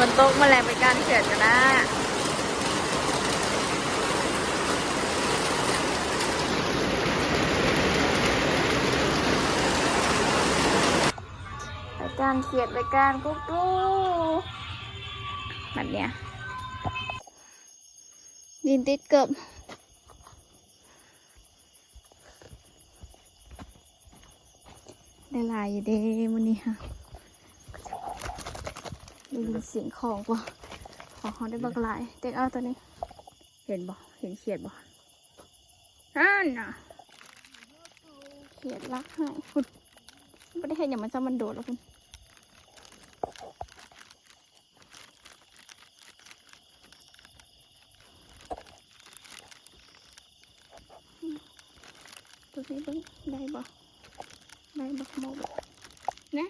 ຝົນຕົກມາແລ້ວ ໄປກ້ານຂຽດກັນນະ ໄປກ້ານຂຽດ ໄປກ້ານກຸກຕູ ບັດເນີ້ຍ ດິນຕິດເກີບ ໄດ້ຫຼາຍຢູ່ເດ້ມື້ນີ້ຮະ ໄດ້ຍິນສຽງຂອງບໍ່? ຂອງເຮົາໄດ້ບັກຫຼາຍ ເຕັກເອົາໂຕນີ້ ເຫັນບໍ່? ເຫັນຂຽດບໍ່? ຫັ້ນນະ ຂຽດລັກໃຫ້ພຸ້ນ ບໍ່ໄດ້ເຮັດຫຍັງມັນ ຊ້ຳມັນໂດດແລ້ວພຸ້ນ. ຕົວນີ້ເບິ່ງ ໄດ້ບໍ່? ໄດ້ບໍ່? ມອງເບິ່ງນະ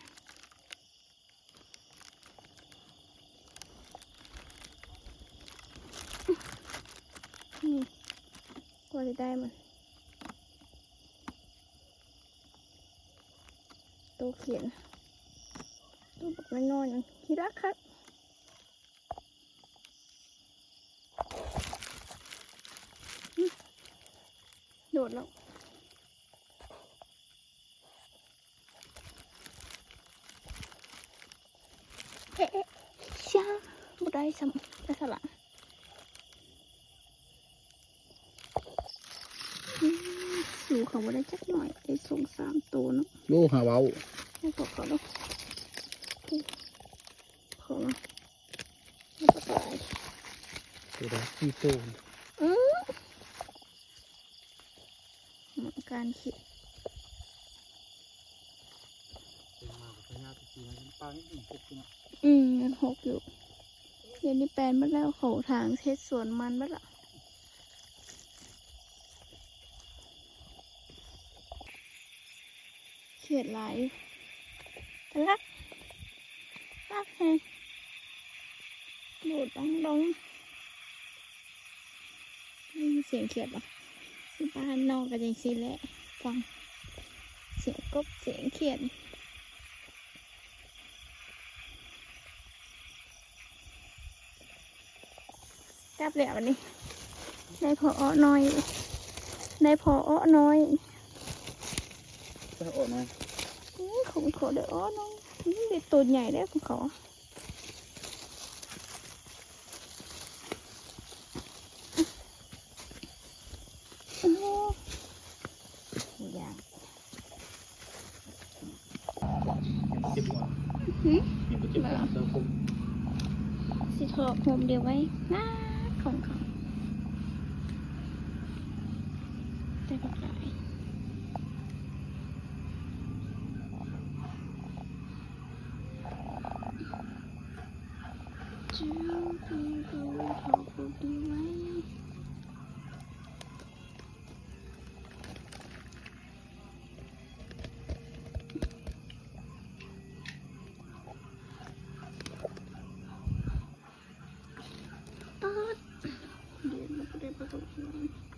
ນີ້ ກວ່າຊິໄດ້ມັນ ໂຕຂຽດ ໂຕບັກນ້ອຍໆ ຂີ້ລັກຄັກ ໂດດແລ້ວ ເອະ ເອະ ຊາ ບໍ່ໄດ້ຊ້ຳ ໄດ້ສະລະ ອືມ ສູ້ເຂົາບໍ່ໄດ້ຈັກໜ້ອຍ ໄດ້ສອງສາມໂຕເນາະ ໂອ້ ຫາເວົ້າ ໃຫ້ພວກເຂົາເນາະ ເຂົາມາ ເຂົາມາ ໂຕໃດ ສີ່ໂຕ ອືມ ໝາກກ້ານຂຽດ ອືມ ຍັງຫົກຢູ່ ດຽວນີ້ແປນໝົດແລ້ວ ເຂົາທາງເຮັດສວນມັນໝົດລະ ຂຽດຫຼາຍ ລັກ ລັກແຮງ ໂດດດອງໆ ໄດ້ຍິນສຽງຂຽດບໍ່? ຢູ່ບ້ານນອກກໍຈັ່ງຊີ້ແຫຼະ ຟັງສຽງກົບສຽງຂຽດ ກັບແລ້ວບັດນີ້ ໄດ້ພໍເອາະໜ້ອຍ ໄດ້ພໍເອາະໜ້ອຍ ໄດ້ເອາະໜ້ອຍ ນີ້ຂອງເຂົາໄດ້ເອາະໜ້ອຍ ນີ້ໄດ້ໂຕໃຫຍ່ເດ້ຂອງເຂົາ ໂອ້ ຢ່າງ ຫຶ ຊິຖອກໂຮມດຽວໄວ້ນາ ຂອງເຂົາ ແຕ່ບັກຫຼາຍ ເຈົ້າ ເຂົາກໍໄດ້ຖອກໂຮມດຽວໄວ້. ປາດ ດຽວມັນກໍໄດ້ປາກກະ